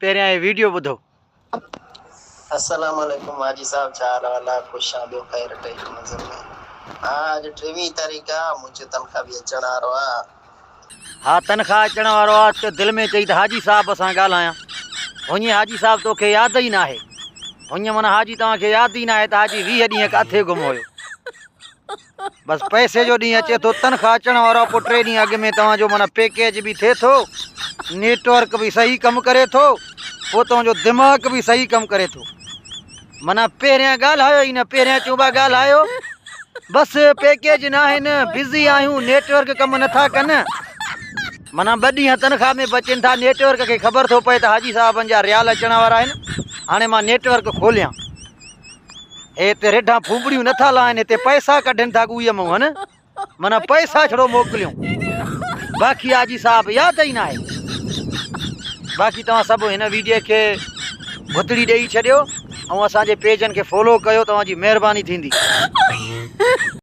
پهريان هي ويڊيو ٻڌو. السلام عليڪم حاجي صاحب ڇا حال احوال آ خوش آ ٻيو خير ٽئي منزل ۾ ها اڄ ٽيويهه تاريخ آ منهنجو تنخواه به اچڻ وارو آ. ها تنخواه اچڻ وارو آ ته دل ۾ چئي ته حاجي صاحب سان ڳالهايان هڃي حاجي صاحب توکي ياد ئي ناهي هڃ معنيٰ حاجي توهان کي ياد ئي ناهي ته حاجي 20 ڏينهن ڪاٿي گم هيو بس پئسي جو ڏينهن اچي ٿو تنخواه اچڻ وارو آ پوء ٽي ڏينهن اڳ ۾ توهان جو معنيٰ پيڪيج به ٿئي ٿو نيٽ ورڪ به صحيح ڪم ڪري ٿو پوء توهان جو دماغ به صحيح ڪم ڪري ٿو معنيٰ پهريان ڳالهايو ئي نه پهريان چئون پيا ڳالهايو بس پيڪيج ناهن بزي آهيون نيٽ ورڪ ڪم نٿا ڪن معنيٰ ٻه ڏينهن تنخواه ۾ بچن ٿا نيٽ ورڪ کي خبر ٿو پئي ته حاجي صاحبن جا ريال اچڻ وارا آهن هاڻي مان نيٽ ورڪ کوليان هي هتي رڍان ڦونبڙيون نٿا لاهن هتي پئسا ڪڍن ٿا ڳوئي مون هن معنيٰ پئسا ڇڙو موڪليون باقي حاجي صاحب ياد ئي ناهي باقي توهان سڀ هن ويڊيو کي گهتڙي ڏيئي ڇڏيو ۽ اسان جي پيجن کي فالو ڪيو توهان جي مهرباني ٿيندي.